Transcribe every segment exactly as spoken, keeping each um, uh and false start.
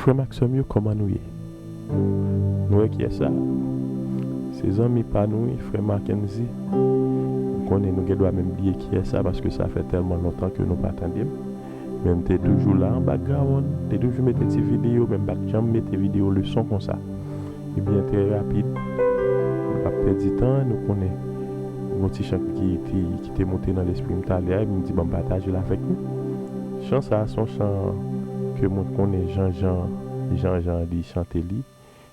Frè m ak sè m yo, kòman nou ye? Nou wè kiyès sa? Se zanmi pa nou, wi, frè Mackenzie. M konnen nou gen dwa menm bliye kiyès sa, paske sa fè tèlman lontan ke nou pa tande m. Men m te toujou la an background, m te toujou mete ti videyo, men m pa t janm mete videyo leson konsa. Ebyen, trè rapid, nou p ap pèdi tan, nou konnen yon ti chan ki, ki, ki te monte nan lespri m talè a, epi m di, "Ban m pataje l avèk nou." Chan sa a, se yon chan ke mwen konnen Jean Jean, Jean Jean li chante li,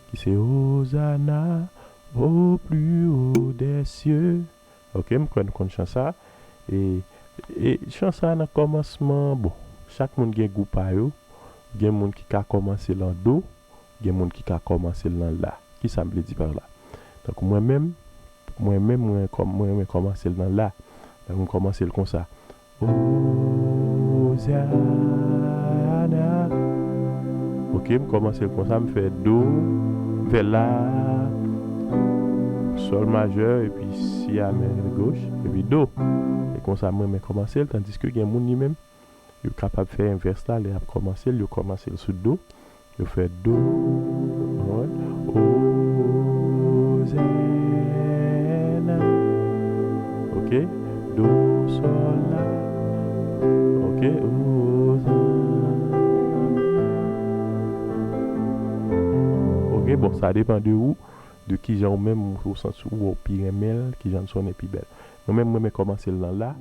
ki se Hosanna au plus haut des cieux. Ok, m kwè nou konn chan sa. E, e chan sa nan kòmansman, bon, chak moun gen gou pa yo. Gen moun ki ka kòmanse l an do, gen moun ki ka kòmanse l nan la. Kisa m vle di pa la? Tankou mwen menm, mwen menm, mwen kòm-, mwen renmen kòmanse l nan la. Donk, m kòmanse l konsa. Hosanna. Ok, m kòmanse l konsa, m fè do, m fè la, sòl majè, epi si a men goch, epi do. E konsa, mwen renmen kòmanse l, tandiske gen moun li menm, yo kapab fè envès la, lè y ap kòmanse l, yo kòmanse l sou do, yo fè do, Hosanna. Ok, do, sòl, la. Ok, Hosanna. Ok, bon, sa depann de ou, de kijan ou menm ou santi ou, ou pi renmen l, kijan l sonnen pi bèl. Mwen menm, mwen renmen kòmanse l nan la.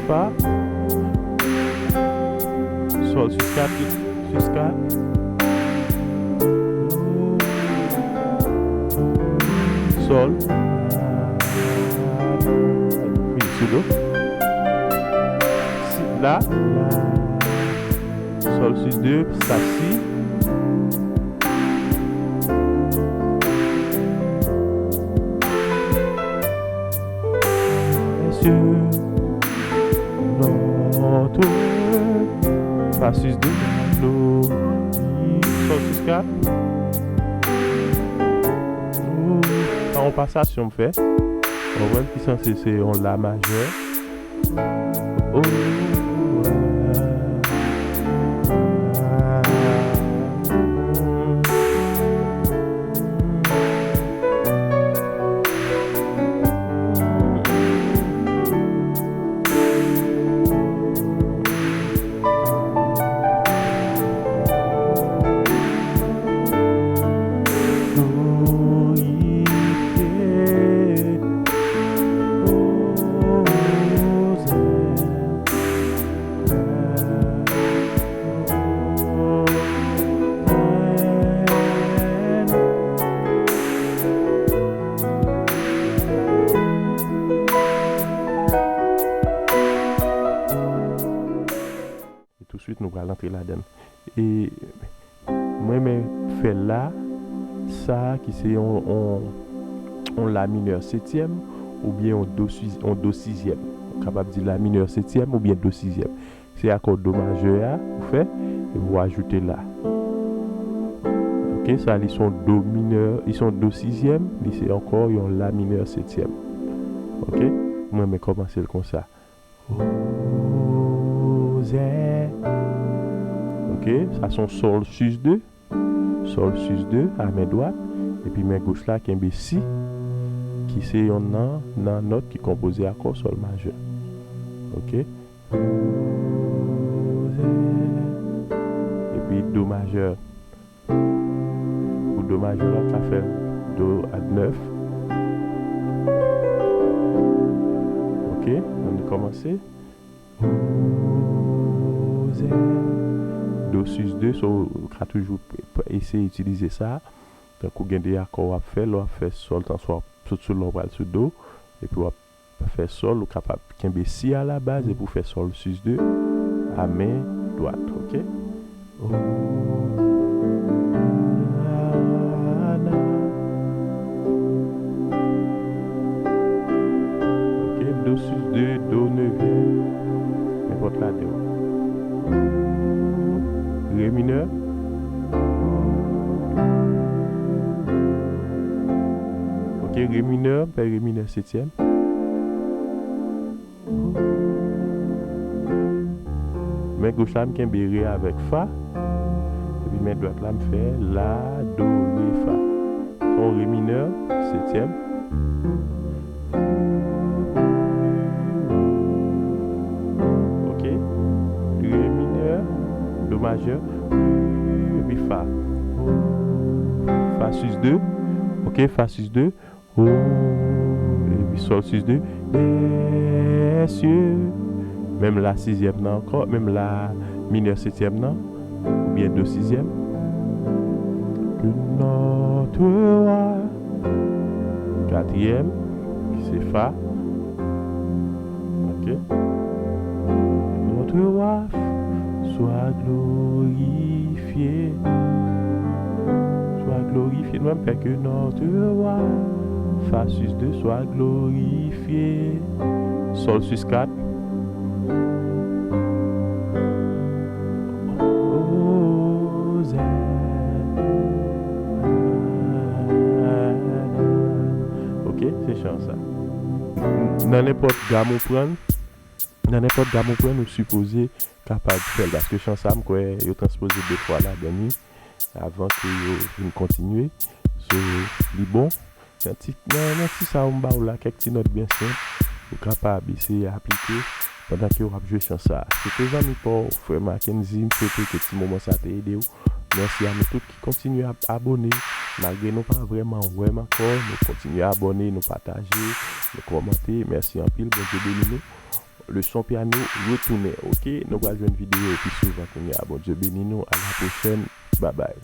Fa. Sòl sis kat, sis kat. Sòl. Wi, sou do. Si, la. Sòl sis de, sa si. Mesye, notre, fa sis de, do, mi, sòl sis kat. Sa yon pasasyon m fè. Ou konprann ki sanse se yon la majè. Oh, ah, ah. E touswit, nou pral antre ladan l. E mwen renmen fè la, sa ki se yon, yon, yon la minè setyèm oubyen yon do si-, yon do sizyèm. Ou kapab di la minè setyèm oubyen do sizyèm. Se akò do majè a ou fè, epi ou ajoute la. Ok, sa li se yon do minè, li se yon do sizyèm, li se ankò yon la minè setyèm. Ok, mwen renmen kòmanse l konsa. Ozè. Ok, sa se yon sòl sis de. Sòl sis de a men dwat. Epi men goch la kenbe si, ki se yonn nan, nan nòt ki konpoze akò sòl majè. Ok. Ozè. Epi do majè. Pou do majè la, ka fè do a nèf. Ok, ann kòmanse. Do sis de, so, ou ka toujou p-, p-, eseye itilize sa. Tankou gen de akò w ap fè, lè w ap fè sòl, tan swa w ap sot sou la, w pral sou do, epi w ap fè sòl, ou kapab kenbe si a la baz epi w fè sòl sis de a men dwat, ok? Ozana. Re minè, m fè re minè setyèm. Men goch la, m kenbe re avèk fa. Epi men dwat la, m fè la, do, re, fa. Son re minè, setyèm. Ok. Re minè, do majè, epi fa. Fa sus de. Ok, fa sus de. Oh, epi sol sus de. Mesye. Menm la sizyèm nan ankò, menm la minè setyèm nan, oubyen do sizyèm. Que notre roi. Katriyèm, ki se fa. Ok. Notre roi soit glorifié. Soit glorifié. Nou menm fè que notre roi, fa sus de, soit glorifié. Sol sus kat. Hosanna. Ok, se chan sa. Nan nenpòt gam ou pran, nan nenpòt gam ou pran, ou sipoze kapab fè l. Paske chan sa, m kwè yo transpoze de fwa ladan li avan ke yo vin kontinye. So, li bon. Nan ti, nan, nan ti sa yo m ba w la, kèk ti nòt byen senp, ou kapab eseye aplike pandan ke w ap jwe chan sa. Se te zanmi pa w, frè Mackenzie, m swete ke ti moman sa te ede w. Mèsi a nou tout ki kontinye ap abòne, malgre nou pa vrèman wè m ankò, nou kontinye abòne, nou pataje, nou kòmante. Mèsi anpil, Bondye beni nou. Leson pyano retounen, ok? Nou pral jwenn videyo pi souvan kounye a. Bondye beni nou, a la pwochèn, babay.